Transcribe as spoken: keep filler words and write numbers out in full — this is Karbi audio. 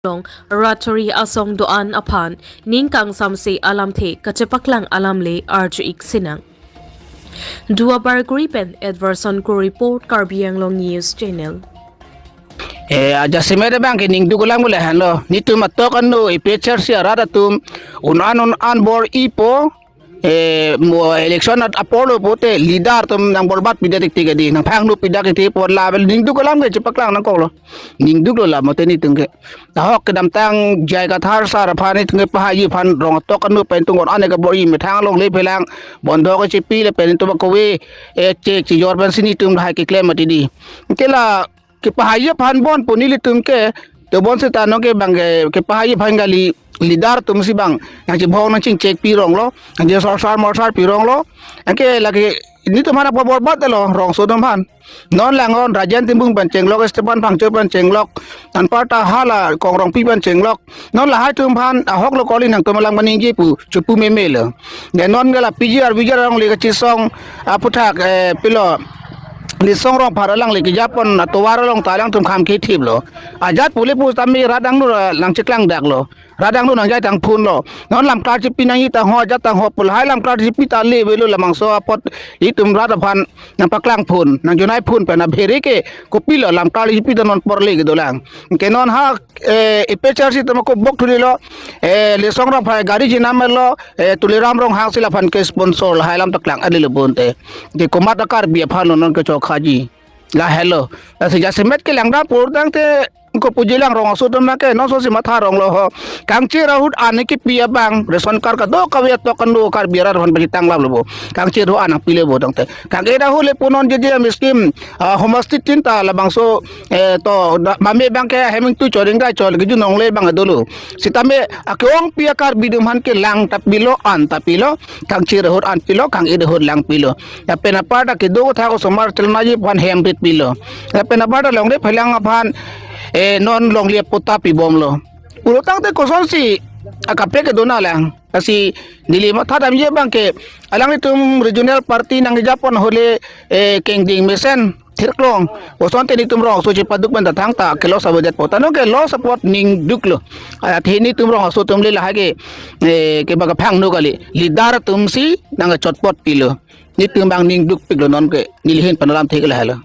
along rat chori asong do-an aphan ning kangsamse alamthe kachepaklang alam le arju-ik sinang. Duar Bagori pen Edwardson Kro report, Karbi Anglong News Channel. Eh, ajasemet abang ke ning duk alam le henlo. Netum atok anu A P H L C arat atum un-an un-an bor-ipo. Eh, mo election at apor lo pote leader atum nang borbat pidet tik tik adi, nang phangno pidet tik tik apot label ning duk alam ke chepaklang nangkoklo. Ning duklo la mote netum ke. Ahok kedamtang J I Kathar sar aphan netum ke pahai aphan rong atok anu pen tung on ane ke bor-i methang along le phelang bondho kechepi le pen netum kove, eh, chek chijor pensi netum lahai keklem mati di. Ke la kepahai aphan bon pu nelitum ke, to bonseta nonke bang ke, kepahai aphan kali leader atumsi bang nangchebong nangchingchek pi ronglo, nangchesorsar morsar pi ronglo. Anke lake netum aphan apor borbat lo, rongso atum aphan. Non lang-on Rajen Timung pen chenglok, Stephen Phangcho pen chenglok, anparta hala Kongrongpi pen chenglok. Non lahai atum aphan ahok lo kali nangtum alam kaningje pu chopu meme lo. Ne non ke la P G R V G R along le kachesong aphuthak, eh, pilo Lisong Rongphar alang le kejapon atovar along ta alangtum kham kethip lo. Ajat pule pusitame rat angno ra nangcheklang dak lo. Rat angno nangjai tang phun lo. Non lamklar chepi nangji tang ho, ajat tang ho pu lahai lamklar chepi ta le avelo labangso apot itum rat aphan nangpaklang phun, nangjonai phun pen abhere ke kopilo lamklar chepi ta non porle kedolang. Ke non ha, eh, A P H L C atum ako bok thuri lo, eh, Lisong Rongphar gari jinam lo, eh, Tuliram Ronghang si laphan ke sponsor lahai alam paklang adi lo bonte. Ke komat a Karbi aphan lo non kechokhaji. Lahelo. Lasi jasemet kelang dam pur tangte ko puji lang rongso atum ke non so si matha ronglo ho. Kangchir ahut an kipi abang ration card kadokave atok anu Karbi arat aphan pachethang lam lo bo. Kangchir ahut an pile bo tangte. Kang-e ahut le pu non J J M scheme, ah, homestay tin ta labangso, eh, to da, mame abang ke heming tu choring dai chol kejun nongle abang dolo. Sitame ake-ongpi a Karbi atum aphan ke lang ta pilo, an ta pilo, kangchir ahut an pilo, kang-e ahut lang pilo. Lapen aparta kedo kotha kosomar chelangji aphan hem rit pilo. Lapen aparta longle phelang aphan, eh, non longle patta pibomlo. Pulo tangte kosonsi akaprek kedo na lang. Lasi neli matha damji abang ke alanglitum regional party nangkejapon ahut le, eh, kengding mesen thirklong. Kosonte netum rongso chepaduk pen ta thangta ke loss avedet apot. Tanglo ke loss apot ning duklo. Athe netum rongso atum le lahai ke, eh, ke bang phangno kali. Leader atumsi nangchotpot pilo. Netum abang ning dukpiklo non ke neli ahin pen alamthe ke lahelo.